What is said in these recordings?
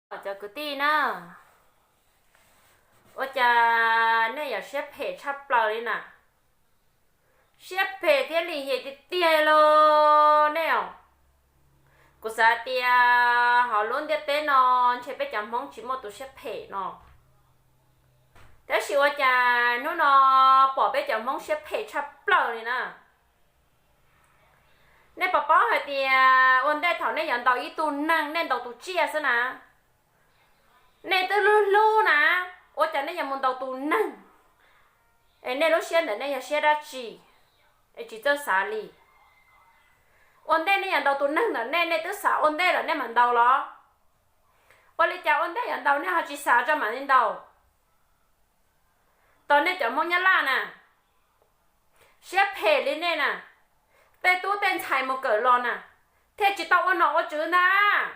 Cov kwv tij na, ua cas nej yuav siab phem tshaj plaws li na? Siab phem thiab lim hiam tiag tiag los nej os. Kuv xav tias hauv lub ntiaj teb no ntshe peb cov Hmoob tsis muaj tus siab phem no, tab sis ua cas hnub no pom peb cov Hmoob siab phem tshaj plaws li na. Nej puas paub hais tias ua ntej thaum nej yuav ntaus ib tug neeg nej ntaus tus tsiaj xwb na, nej twb hlub hlub na, ua cas nej yuav mus ntaus tus neeg? Es nej lub siab ntawm nej yog siab dab tsi es tsis txawj xav li? Ua ntej nej yuav ntaus tus neeg ntawm nej, nej twb xav ua ntej lawm nej mam ntaus los? Ua li cas ua ntej yuav ntaus nej ho tsis xav tso mam li ntaus? Tos nej cov Hmoob Nyab Laj na, siab phem li nej na, tej tub tej ntxhais mus kawm los na, thiaj tsis tau ua nom ua tswv ntag.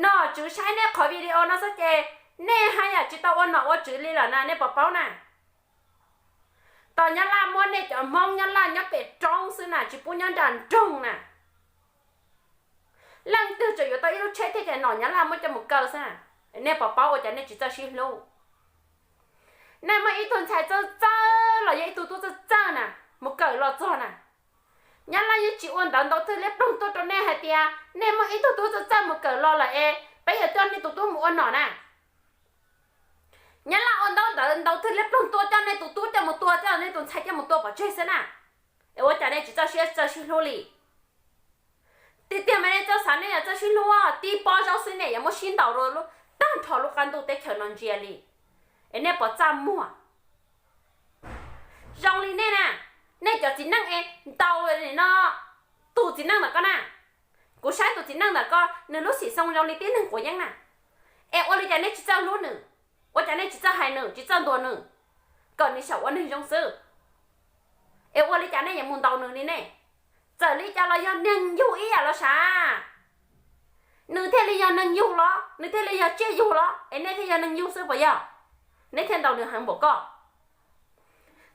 Nom tswv saib nej qhov video no xwb ces nej haj yam tsis tau ua nom ua tswv li lawm na, nej puas paub na? Tos Nyab Laj muab nej cov Hmoob Nyab Laj nyob pem roob xwb na, tsis pub nyob nram nroog na. Leej twg tseem yuav tau ib lub tsheb thiab ces nom Nyab Laj muab coj mus kaw xwb na. Nej puas paub ua cas nej tsis txawj sib hlub? Nej muaj ib tug ntxhais txawj txawj los yog ib tug tub txawj txawj na, mus kawm los txog na, Nyab Laj yeej tsis ua ntawv ntau thwj liab ploog tuaj rau nej hais tias nej muaj ib tug tub txawj txawj mus kawm los lawm es peb yuav coj nej tus tub mus ua nom na. Nyab Laj ua ntau ntawv ntau thwj liab ploog tuaj coj nej tus tub coj mus tua, coj nej tus ntxhais coj mus tua pov tseg xwb na. Es ua cas nej tsis txawj siab txawj sib hlub li? Tiag tiag mas nej txawj xav nej yuav txawj sib hlub, tib pob zaub xwb nej yuav muab sib ntaus rau tag nrho lub qab ntuj teb chaws no ntsia li. Es nej puas txaj muag? Zoo li nej na, nej cov txiv neej es ntaus no, tus txiv neej ntawm koj na, kuv saib tus txiv neej ntawm koj nws lub xim xoo zoo li tib neeg quav yeeb na. Es ua li cas nej tsis txawj hlub nws? Ua cas nej tsis txawj hais nws, tsis txawj ntuas nws, kom nws xyaum ua neeg zoo xwb? Es ua li cas nej yuav mus ntaus nws li nej? Txawm li cas los yog neeg yug ib yam los sav, nws thiaj li yog neeg yug los, nws thiaj li yog tsiaj yug los, es nej thiaj yog neeg yug xwb puas yog? Nej thiaj ntaus nws heev npaum koj.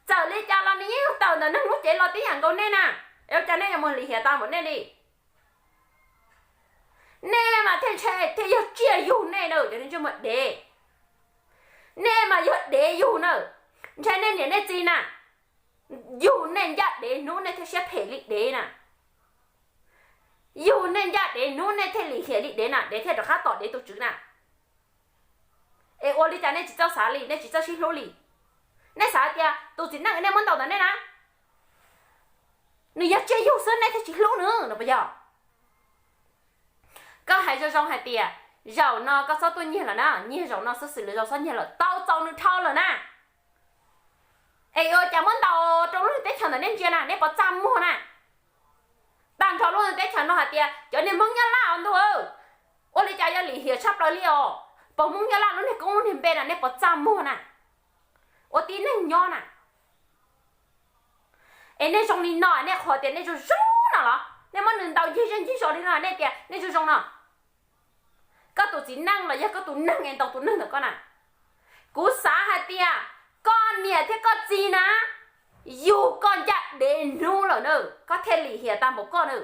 Txawm li cas los nws yeej yog tawm ntawm neeg lub cev los tib yam nkaus nej na, es ua cas nej yuav mus lim hiam tau npaum nej li? Nej mas thiaj ntshe thiaj yog tsiaj yug nej na, cov neeg ntsej muag dev. Nej mas yog dev yug na, ntshe nej niam nej txiv na, yug nej ncaj dev hnub nej thiaj siab phem li dev na. Yug nej ncaj dev hnub nej thiaj lim hiam li dev na, dev thiaj rov qab tom dev tus tswv na. Es ua li cas nej tsis txawj xav li, nej tsis txawj sib hlub li? Nej xav tias tus txiv neej nej muab ntaus ntawm nej na, nws yog tsiaj yug xwb nej thiaj tsis hlub nws no puas yog? Koj hais zoo zoo hais tias zaum no koj txhob tuaj nyiag lawm na, nyiag zaum no xwb xwm lwm zaus txhob nyiag lawm, tau txaus nws dhau lawm na. Es ua cas muab ntaus rau lub teb chaws ntawm nej ntsia na, nej puas txaj muag na? Tag nrho lub teb chaws no hais tias cov niag Hmoob Nyab Laj os ntuj, ua li cas yuav lim hiam tshaj plaws li os? Pom Hmoob Nyab Laj lub niag koob lub niag npe na, nej puas txaj muag na? Ua tib neeg nyob na. Es nej zoo li no, nej qhuas tias nej zoo zoo no los? Nej muab nws ntaus ncig zej ncig zos li no nej tias nej zoo zoo no? Koj tus txiv neej los yog koj tus neeg es ntaus tus neeg ntawm koj na, kuv xav hais tias koj niam thiab koj txiv na, yug koj ncaj dev hnub lawm na, koj thiaj lim hiam tag npaum koj na.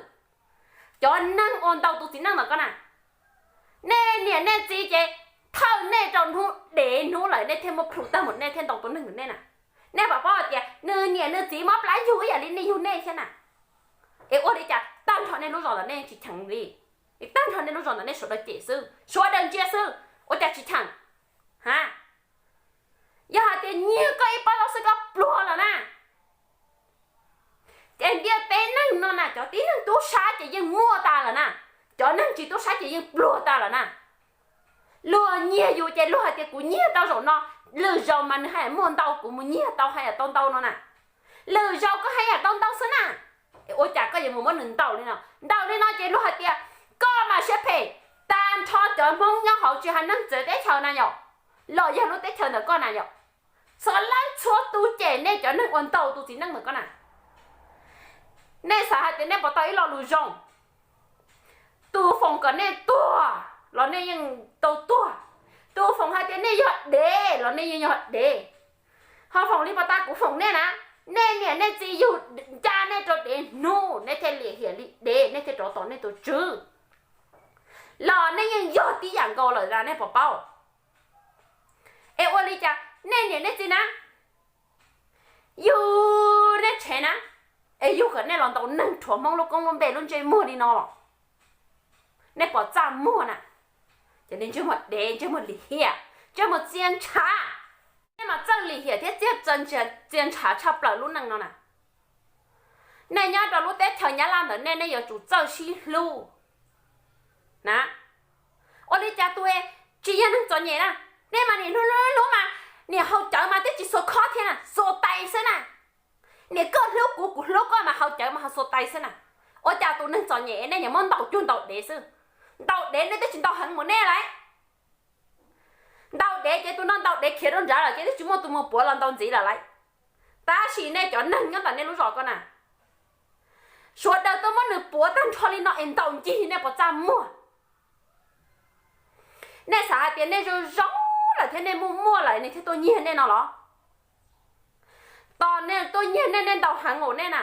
Cov neeg uas ntaus tus txiv neej ntawm koj na, nej niam nej txiv ces thawj nej rau hnub dev hnub lawm nej thiaj muaj plhus tag npaum nej thiaj ntaus tus neeg ntawm nej na. Nej puas paub hais tias nws niam nws txiv mob plab yug ib yam li nej yug nej thiab na. Es ua li cas tag nrho nej lub zos ntawm nej tsis cheem li? Tag nrho nej lub zos ntawm nej sawv daws cem xwb, sawv daws ntsia xwb, ua cas tsis cheem? Ha, yog hais tias nyiag koj ib pob zaub xwb koj pluag lawm na. Ces ntiaj teb neeg no na cov tib neeg tub sab ces yeej muaj tas lawm na, cov neeg tsis tub sab ces yeej pluag tas lawm na. Luag nyiag yus ces luag hais tias kuv nyiag tau zaum no, lwm zaus mas nws haj yam muaj ntau kuv mus nyiag tau haj yam tau ntau no na. Lwm zaus koj haj yam tau ntau xwb na. Es ua cas koj yuav mus muab nws ntaus li no? Ntaus li no ces luag hais tias koj mas siab phem. Tag nrho cov Hmoob nyob hauv tsis hais neeg txawv teb chaws na yom, los yog lub teb chaws ntawm koj na yom, txhua leej txhua tus cem nej cov neeg uas ntaus tus txiv neej ntawm koj na. Nej xav hais tias nej puas tau ib lo lus zoo? Tus foom kom nej tuag los nej yeej tau tuag, tus foom hais tias nej yog dev los nej yeej yog dev. Ho foom li puas tau kuv foom nej na, nej niam nej txiv yug ncaj nej rau dev hnub nej thiaj lim hiam li dev, nej thiaj rov tom nej tus tswv. los nej yeej yog tib yam nkaus lawm na, nej puas paub? Es ua li cas nej niam nej txiv na, yug nej tshev na, es yug kom nej los ntaus neeg rhuav Hmoob lub koob lub npe lub ntsej muag li no los, nej puas txaj muag na? Cov niag ntsej muag dev, ntsej muag lim hiam, ntsej muag txia ntshav. Nej mas txawj lim hiam thiab txia ntshav tshaj plaws lub neej no na. Nej nyob rau lub teb chaws Nyab Laj ntawm nej, nej yuav tsum txawj sib hlub na. Ua li cas tus tsis yog neeg txom nyem na, nej mas niam hlub hlub hlub mas, niam haus cawv mas twb tsis xuas khob thiab na, xuas tais xwb na. Niam koj hlub kuv, kuv hlub koj mas haus cawv mas ho xuas tais xwb na. Ua cas tus neeg txom nyem nej yuav muab ntaus cuag ntaus dev xwb? Ntaus dev nej twb tsis ntaus heev mus nej lauj. Ntaus dev ces tus no ntaus dev khiav rau nrad lawm ces twb tsis muaj tus mus puav los ntaus ntxiv lawm lauj. Tab sis nej cov neeg nyob ntawm nej lub zos ko na, sawv daws tuaj muab nws puav tag nrho li no es ntaus ncig nej puas txaj muag? Nej xav hais tias nej zoo zoo lawm thiab nej muaj muaj lawm nws thiaj tuaj nyiag nej no los? Tos nej tuaj nyiag nej, nej ntaus heev mus nej na,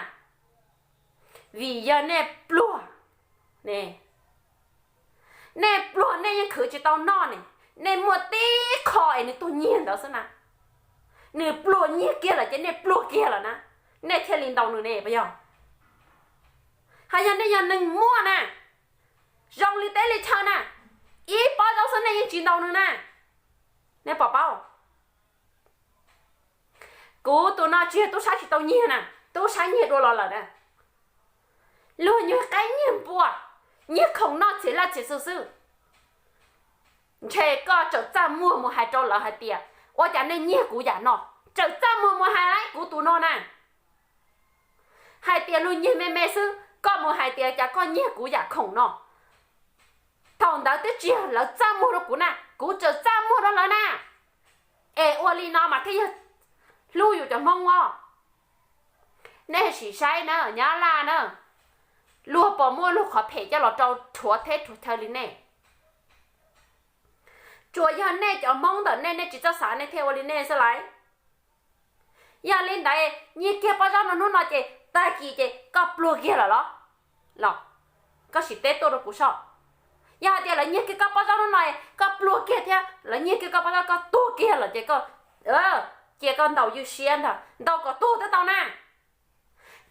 vim yog nej pluag ne. Nej pluag nej yeej khwv tsis tau noj ne, nej muaj tib qho es nws tuaj nyiag ntawd xwb na. Nws pluag nyiag kiag lawm ces nej pluag kiag lawm na, nej thiaj li ntaus nws ne puas yog? Hos yog nej yog neeg muaj na, zoo li teb li chaw na, ib pob zaub xwb nej yeej tsis ntaus nws na. Nej puas paub? Kuv tus no tsis yog tub sab tsis tau nyiag na, tub sab nyiag dua los lawm na. Luag nyiag qaib nyiag npua, nyiag khoom noj txhia laj txhia xwm xwb. Ntshe koj tseem txaj muag mus hais rau lawv hais tias, ua cas nej nyiag kuv yam no? Tseem txaj muag mus hais lawv kuv tus no na, hais tias luag nyiag me me xwb, koj mus hais tias cas koj nyiag kuv yam khoom no. Thaum ntawd twb tsis yog lawv txaj muag rau kuv na, kuv tseem txaj muag rau lawv na. Es ua li no mas thiaj yog hlub yus cov Hmoob os. Nej sim saib na, Nyab Laj na, luag puas muaj luag qhov phem coj los rau rhuav teb rhuav chaw li nej? Tsuas yog nej cov Hmoob ntawm nej, nej tsis txawj xav nej thiaj ua li nej xwb lauj. Yog li ntawd nyiag kiag pob zaub no hnub no ces tag kis ces koj pluag kiag lawm los? Los koj sim teb tuaj rau kuv soj. Yog hais tias lawv nyiag kiag koj pob zaub hnub no, koj pluag kiag thiab lawv nyiag kiag koj pob zaub koj tuag kiag lawm ces koj, cia koj ntaus ywj siab ntag, ntaus kom tuag twb tau na.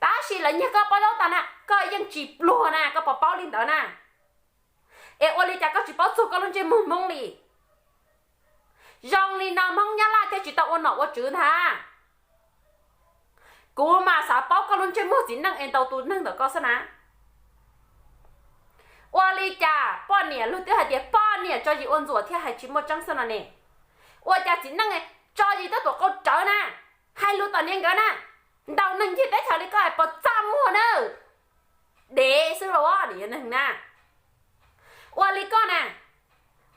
Tab sis lawv nyiag koj pob zaub tas na koj yeej tsis pluag na, koj puas paub li ntawd na? Es ua li cas koj tsis paub txog koj lub ntsej muag Hmoob li? Zoo li no Hmoob Nyab Laj thiaj tsis tau ua nom ua tswv ntag. Kuv mas xav paub koj lub ntsej muag txiv neej es ntaus tus neeg ntawm koj xwb na. Ua li cas poj niam luag twb hais tias poj niam tso zis ua ntxuam thiab hais tsis muaj tseeb xwb no ne? Ua cas txiv neej tso zis tuaj tuam qau rawv na, hais lus tom niag nkawd na, ntaus neeg ncig teb chaws li koj es puas txaj muag na? Dev xwb los nim yog neeg na. Ua li koj na,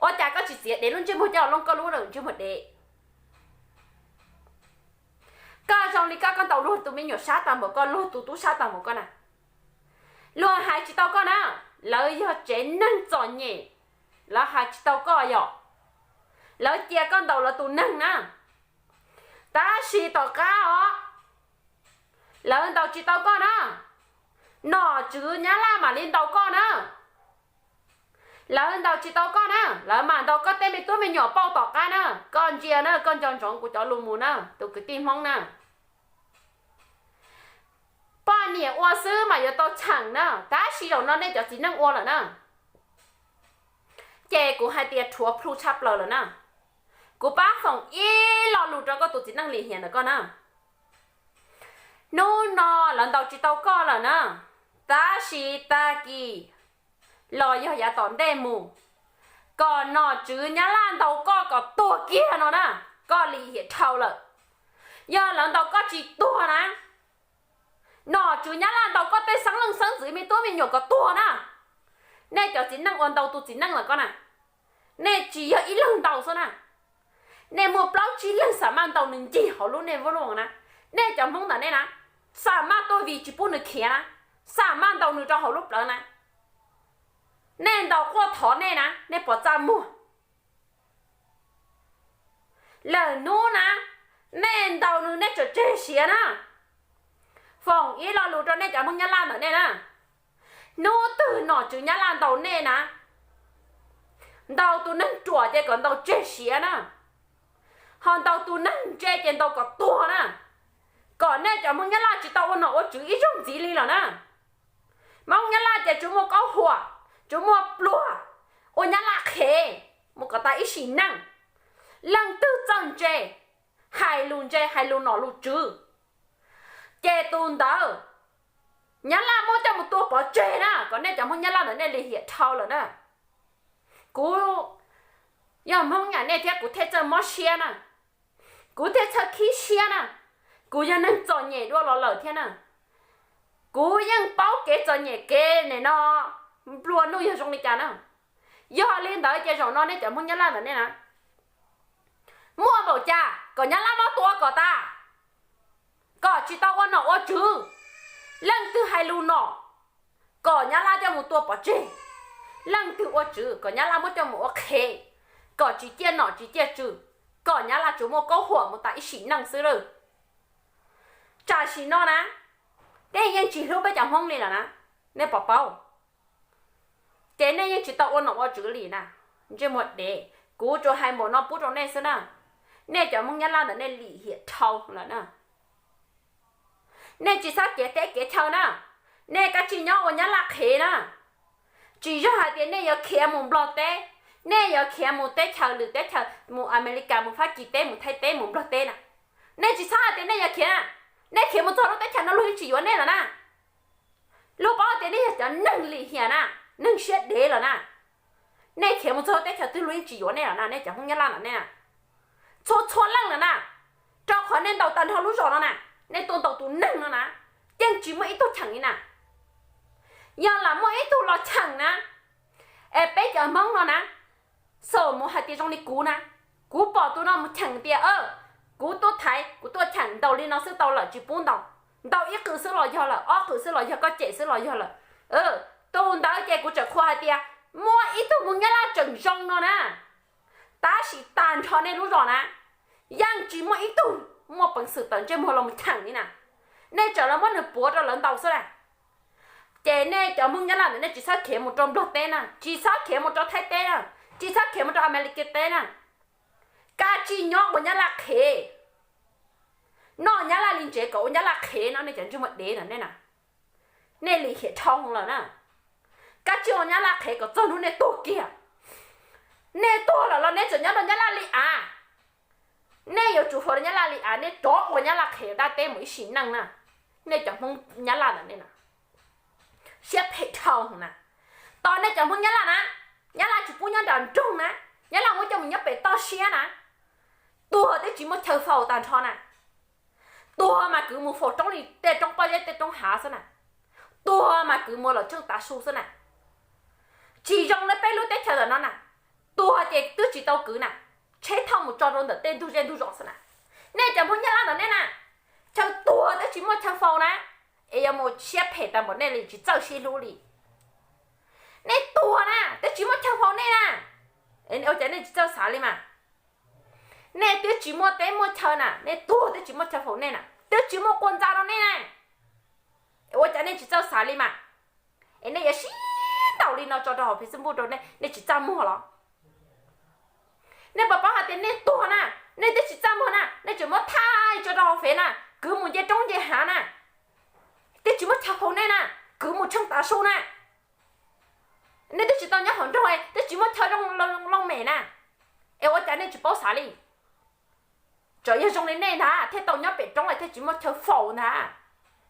ua cas koj tsis txiav dev lub ntsej muag coj los looj koj lub ntsej muag dev? Koj zoo li koj, koj ntaus luag tus me nyuam sab tag npaum koj, luag tus tub sab tag npaum koj na. Luag hais tsis tau koj na, lawv yog tsev neeg txom nyem, lawv hais tsis tau koj yom. Lawv cia koj ntaus lawv tus neeg na. Tab sis tom qab os, lawv ntaus tsis tau koj na, nom tswv Nyab Laj mam li ntaus koj na. Lawv ntaus tsis tau koj na, lawv mam ntaus koj tej me tub me nyuam pauj tom qab na. Koj ntsia na, koj nco ntsoov kuv cov lus mus na, tus kwv tij Hmoob na. Poj niam ua xwb mas yuav tau cheem na, tab sis zaum no nej cov txiv neej ua lawm na, ces kuv hais tias rhuav plhu tshaj plaws lawm na. Kuv pab foom ib lo lus rau koj tus txiv neej lim hiam ntawm koj na. Hnub no lawv ntaus tsis tau koj lawm na, tab sis tag kis los yog yav tom ntej mus, kom nom tswv Nyab Laj ntaus koj kom tuag kiag no na, koj lim hiam dhau lawm. Yog lawv ntaus koj tsis tuag na, nom tswv Nyab Laj ntaus koj tej xeeb leej xeeb ntxwv me tub me nyuam kom tuag na. Nej cov txiv neej uas ntaus tus txiv neej lawm koj na, nej tsis yog ib leeg ntaus xwb na, nej muaj plaub tsib leeg xam maj ntaus nws ncig hauv lub nej vuab lub na. Nej cov Hmoob ntawm nej na, xam maj tuaj vim tsis pub nws khiav na, xam maj ntaus nws rau hauv lub plawv na. Nej ntaus quaj thov nej na, nej puas txaj muag? Lawm hnub na, nej ntaus nws nej tseem tseg siav na. Foom ib lo lus rau nej cov Hmoob Nyab Laj ntawm nej na, hnub twg nom tswv Nyab Laj ntaus nej na, Ntaus tus neeg ruam ces kom ntaus tseg siav na, ho ntaus tus neeg ntse ces ntaus kom tuag na, kom nej cov Hmoob Nyab Laj tsis tau ua nom ua tswv ib zaug ntxiv li lawm na. Hmoob Nyab Laj ces tsuas muaj kaub huam, tsuas muaj pluag, ua Nyab Laj qhev mus kom tas ib sim neej. Leej twg txawj ntse, hais lus ntse, hais lus nom lus tswv, ces tus ntawd Nyab Laj muab coj mus tua pov tseg na, kom nej cov Hmoob Nyab Laj ntawm nej lim hiam dhau lawm na. Kuv yog Hmoob yam nej thiab kuv thiaj txawj mob siab na, kuv thiaj txawj khib siab na, kuv yog neeg txom nyem dua los lawm thiab na. Kuv yeej paub kev txom nyem kev nim no nplua nuj yog zoo li cas na. Yog li ntawd ces zaum no nej cov Hmoob Nyab Laj ntawm nej na, muaj npaum cas kom Nyab Laj muab tua kom tas, kom tsis tau ua nom ua tswv. Leej twg hais lus nom, kom Nyab Laj coj mus tua pov tseg. Leej twg ua tswv, kom Nyab Laj muab coj mus ua qhev, kom tsis ciaj nom tsis ciaj tswv, kom Nyab Laj tsuas muaj kaub huam mus tas ib sim neej xwb lawm. Tam sim no na, nej yeej tsis hlub peb cov Hmoob li lawm na, nej puas paub? Ces nej yeej tsis tau ua nom ua tswv li na, ntsej muag dev. Kuv tsuas hais npaum no pub rau nej xwb na, nej cov Hmoob Nyab Laj ntawm nej lim hiam dhau lawm na. Nej tsis txhob kev teb kev chaw na, nej kav tsij nyob ua Nyab Laj qhev na. Tsis yog hais tias nej yuav khiav mus Nplog teb, nej yuav khiav mus teb chaws lwm teb chaws, mus Amelikas, mus Fab Kis teb, mus Thaib teb, mus Nplog teb na. Nej tsis txhob hais tias nej yuav khiav na, nej khiav mus txog lub teb chaws no luag yeej tsis yuav nej lawm na. Luag paub tias nej yog cov neeg lim hiam na, neeg siab dev lawm na. Nej khiav mus txog teb chaws twg luag yeej tsis yuav nej lawm na, nej cov Hmoob Nyab Laj ntawm nej na. Txhua txhua leej lawm na, rau qhov nej ntaus tag nrho lub zos no na, nej tuaj ntaus tus neeg no na, yeej tsis muaj ib tug cheem li na. Yog lam muaj ib tug los cheem na, es peb cov Hmoob no na, xam mus hais tias zoo li kuv na, kuv pom tus no mus cheem tias, kuv tuaj thaiv, kuv tuaj cheem ntaus li no xwb tau lawm, tsis pub ntaus, ntaus ib qws xwb los yog lawm, ob qws xwb los yog, koj cem xwb los yog lawm. Tus ntawd ces kuv tseem qhuas hais tias muaj ib tug Hmoob Nyab Laj tseem zoo no na. Tab sis tag nrho nej lub zos na, yeej tsis muaj ib tug muaj peev xwm tawm ntsej muag los mus cheem li na. Nej tseem los muab nws puav rau lawv ntaus xwb na. Ces nej cov Hmoob Nyab Laj ntawm nej tsis txhob khiav mus rau Nplog teb na, tsis txhob khiav mus rau Thaib teb na, tsis txhob khiav mus rau Amelikas teb na. Kav tsij nyob ua Nyab Laj qhev, noj Nyab Laj li ntsev kom ua Nyab Laj qhev no, nej cov ntsej muag dev ntawm nej na. Nej lim hiam dhau lawm na. Kav tsij ua Nyab Laj qhev kom txog hnub nej tuag kiag. Nej tuag lawm los nej tseem nyob rau Nyab Laj li av. Nej yuav tsum hluas rau Nyab Laj li av, nej rov ua Nyab Laj qhev dab teb mus ib sim neej na. Nej cov Hmoob Nyab Laj ntawm nej na, siab phem dhau na. Tos nej cov Hmoob Nyab Laj na, Nyab Laj tsis pub nyob nram nroog na, Nyab Laj muab coj mus nyob pem toj siab na. Tuag twb tsis muaj chaw faus tag nrho na. Tuag mas kwv mus faus roob li tej roob pob zeb tej roob hav xwb na. Tuag mas kwv mus lawm tsheej tav su xwb na. Tsis zoo li peb lub teb chaws ntawm no na. Tuag ces twb tsis tau kwv na, tsheb thauj mus tso rau ntawm tej ntug zej ntug zos xwb na. Nej cov Hmoob Nyab Laj ntawm nej na, chaw tuag twb tsis muaj chaw faus na, es yuav mus siab phem tas npaum nej li tsis txawj sib hlub li. Nej tuag na twb tsis muaj chaw faus nej na, ua cas nej tsis txawj xav li mas? Nej twb tsis muaj teb muaj chaw na, nej tuag twb tsis muaj chaw faus nej na, twb tsis muaj quas ntxa rau nej na, ua cas nej tsis txawj xav li mas? Es nej yuav sib ntaus li no tso rau hauv Facebook rau nej, nej tsis txaj muag los? Nej puas paub hais tias nej tuag na, nej twb tsis txaj muag na, nej tseem muab thaij tso rau hauv Fev na, kwv mus nce roob nce hav na, twb tsis muaj chaw faus nej na, kwv mus tsheej tav su na. Nej twb tsis tau nyob hauv nroog, twb tsis muaj chaw looj mem na, es ua cas nej tsis paub xav li? Tseem yog zoo li nej ntag thiaj tau nyob pem roob es thiaj tsis muaj chaw faus ntag.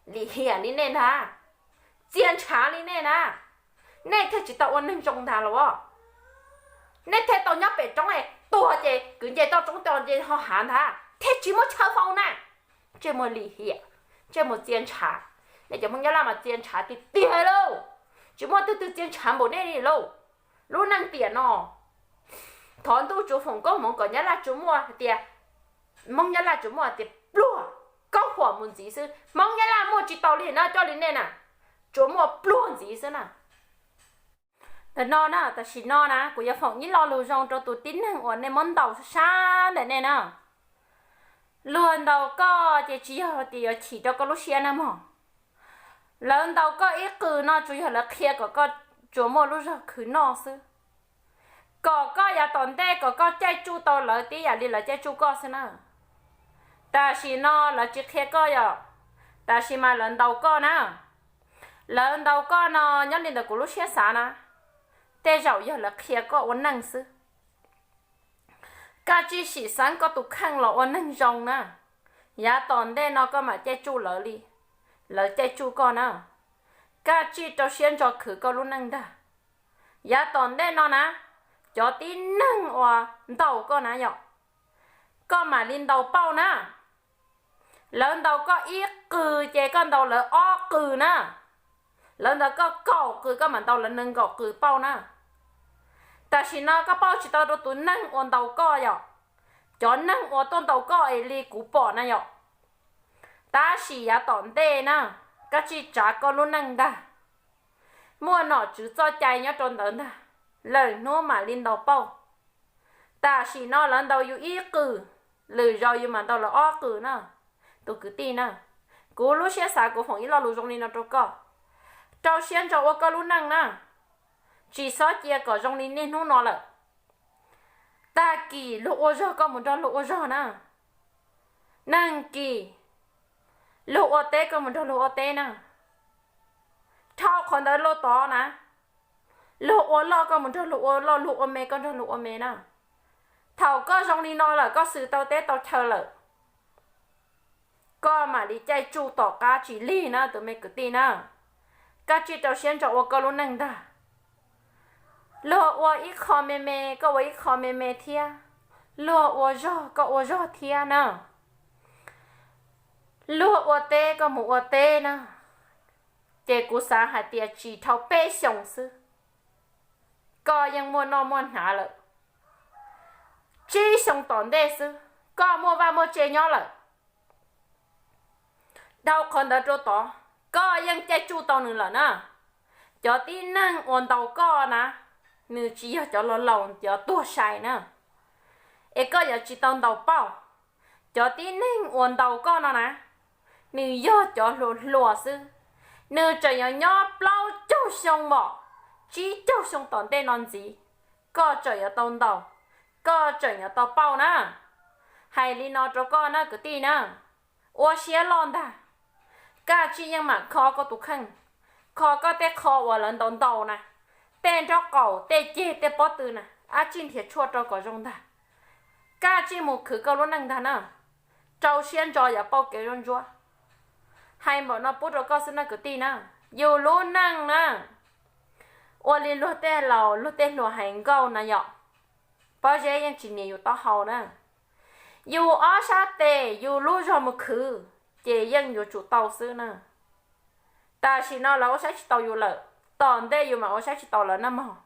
Lim hiam li nej ntag, txia ntshav li nej ntag, nej thiaj tsis tau ua neeg zoo ntag los? Nej thiaj tau nyob pem roob es tuag ces kwv nce toj roob toj nce ho hav ntag thiaj tsis muaj chaw faus na. Ntsej muag lim hiam, ntsej muag txia ntshav. Nej cov Hmoob Nyab Laj mas txia ntshav tiag tiag lauj. Tsis muaj leej twg txia ntshav npaum nej li lauj. Lub neej tiam no, thov ntuj tsuas foom koob hmoov kom Nyab Laj tsuas muaj hais tias, Hmoob Nyab Laj tsuas muaj hais tias pluag, kaub huam mus ntxiv xwb. Hmoob Nyab Laj muaj tsis tau li no coj li nej na, tsuas muaj pluag ntxiv xwb na. Tam no na, tam sim no na kuv yuav foom ib lo lus zoo rau tus tib neeg uas nej muab ntaus sab ntawm nej na. Luag ntaus koj ces tsis yog tias yuav chim rau koj lub siab na mog. Lawv ntaus koj ib qws no tsuas yog lawv qhia kom koj tsuas muaj lub zog khwv noj xwb. kom koj yav tom ntej kom koj caij tsuj tau lawv tib yam li lawv caij tsuj koj xwb na. Tam sim no lawv tsis qhia koj yom, tam sim mas lawv ntaus koj na. Lawv ntaus koj no nyob li ntawm kuv lub siab xav na, tej zaum yog lawv qhia koj ua neej xwb. Koj tsij sim xeeb koj tus kheej los ua neeg zoo na. Yav tom ntej no koj mam caij tsuj lawv li lawv caij tsuj koj na. Koj tsij rau siab ntso khwv koj lub neej ntag. Yav tom ntej no na, cov tib neeg uas ntaus koj na yom, koj mam li ntaus pauj na. Lawv ntaus koj ib qws ces koj ntaus lawv ob qws na. Lawv ntaus koj kaum qws koj mam ntaus lawv nees nkaum qws pauj na. Tam sim no koj pauj tsis tau rau tus neeg uas ntaus koj yom. Cov neeg uas tuaj ntaus koj es li kuv pom na yom. Tab sis yav tom ntej na, koj tsij tsav koj lub neej ntag. Muaj nom tswv txoj cai nyob rau ntawd ntag, lwm hnub mam li ntaus pauj. Tam sim no lawv ntaus yus ib qws, lwm zaus yus mam ntaus lawv ob qws na. Tus kwv tij na, kuv lub siab xav kuv foom ib lo lus zoo li no rau koj. Rau siab ntso ua koj lub neej na, tsis txhob cia kom zoo li niaj hnub no lawm. Tag kis luag ua zog koj mus nrog luag ua zog na. Neeg kis luag ua teb koj mus nrog luag ua teb na. Dhau qhov ntawd los tod na, luag ua loj koj mus nrog luag ua loj, luag ua me koj nrog luag ua me na. Thaum koj zoo li no lawm koj xws tau teb tau chaw lawm, koj mam li caij tsuj tom qab tsis lig na tus me kwv tij na. Koj tsij rau siab ntso ua koj lub neej ntag. Luag ua ib qho me me koj ua ib qho me me thiab, luag ua zog koj ua zog thiab na. Luag ua teb koj mus ua teb na. Ces kuv xav hais tias tsis dhau peb xyoos xwb, koj yeej muaj noj muaj hnav lawm. Tsib xyoo tom ntej xwb koj muaj vaj muaj tse nyob lawm. Dhau qhov ntawd rau tod, koj yeej caij tsuj tau nws lawm na. Cov tib neeg uas ntaus koj na, nws tsis yog cov laus laus cov tuag sai na, es koj yuav tsis tau ntaus pauj. Cov tib neeg uas ntaus koj no na, nws yog cov hluas hluas xwb, nws tseem yuav nyob plaub caug xyoo mom, tsib caug xyoo tom ntej no ntxiv, koj tseem yuav tau ntaus, koj tseem yuav tau pauj na. Hais li no rau koj na kwv tij na, ua siab loj ntag. Koj tsij yeej mam kho koj tus kheej, kho koj tej qho uas lawv ntaus ntaus na, tej nraub qaum, tej ceg, tej pob tw na, ab tsij nrhiav tshuaj rau kom zoo ntag. Koj tsij mus khwv koj lub neej ntag na. Rau siab ntso yuav pauj kev zuab ntsuab. Hais npaum no pub rau koj xwb na kwv tij na. Yus lub neej na, ua li luag tej laus luag tej hluas hais nkauj na yom, pob zeb yeej tsis nias yus taub hau na. Yus ob sab tes yus lub zog mus khwv, ces yeej yuav tsum tau xwb na. Tam sim no lawv ua saib tsis tau yus lawm, tom ntej yus mam ua saib tsis tau lawv na mog.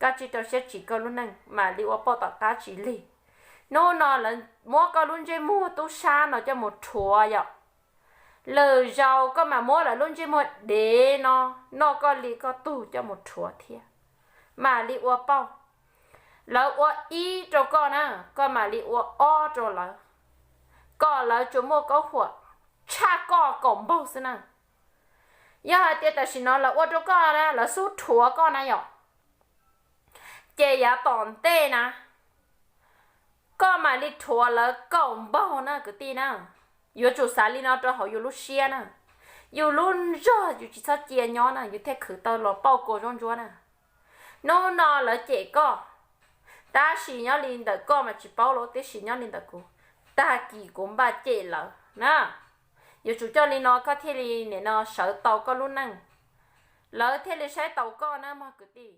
Koj tsij rau siab tsim koj lub neej mam li ua pauj tom qab tsis lig. Hnub no lawv muab koj lub ntsej muag tub sab no coj mus rhuav yom, lwm zaus koj mam muab lawv lub ntsej muag dev no noj koj li koj tug coj mus rhuav thiab, mam li ua pauj. Lawv ua ib rau koj na, koj mam li ua ob rau lawv, kom lawv tsuas muaj kaub huam tshaj koj kaum npaug xwb na. Yog hais tias tam sim no lawv ua rau koj na, lawv xub rhuav koj na yom, ces yav tom ntej na, koj mam li rhuav lawv kaum npaug na kwv tij na. Yuav tsum xav li no rau hauv yus lub siab na. Yus lub zog yus tsis txhob cia nyob na, yus thiaj khwv tau los pauj kua zaub ntsuab na. Hnub no lawv cem koj, tab sis nyob li ntawm koj mas tsis paub los tiam sis nyob li ntawm kuv, tag kis kuv npaj cem lawv na. Yuav tsum coj li no koj thiaj li nim no sawv tau koj lub neej, lawv thiaj li saib taus koj na mog kwv tij.